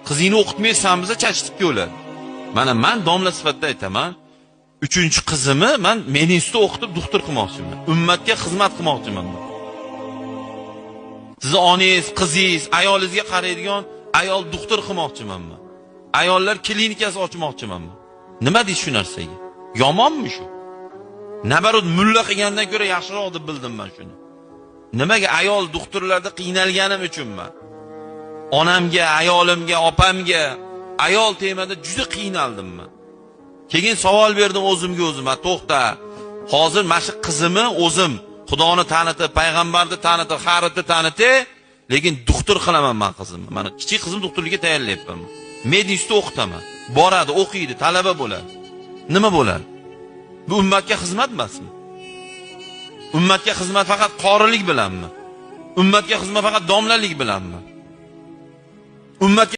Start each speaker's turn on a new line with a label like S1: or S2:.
S1: Qizingni o'qitmaysan biza chachitib o'ladi. Mana men domla sifatida aytaman. 3-qizimni men medinstitutda o'qitib doktor qilmoqchiman. Ummatga xizmat qilmoqchiman. Sizni onangiz, qizingiz, ayolingizga qaraydigan ayol doktor qilmoqchiman men. Ayollar klinikasi ochmoqchiman men. Nima deysiz shu narsaga? Yomonmi shu? Nabarot mulla qilgandan ko'ra yaxshiroq deb bildim men shuni. Nimaga ayol doktorlarda qiynalganim uchun men. Onamga, ayolimga, opamga ayol temada juda qiynaldim men. Keyin savol berdim o'zimga o'zim, to'xta. Hozir mana shu qizimni o'zim Xudoni tanitib, payg'ambarni tanitib, xaritni tanitib, lekin doktor qilaman men qizimni. Mana kichik qizim doktorlikka tayyorlayapman. Medinstitutda o'qitaman. Boradi, o'qiydi, talaba bo'ladi. Nima bo'ladi? Bu ummatga xizmat emasmi? Ummatga xizmat faqat qorilik bilanmi? Ummatga xizmat faqat domlalik bilanmi? Ummatga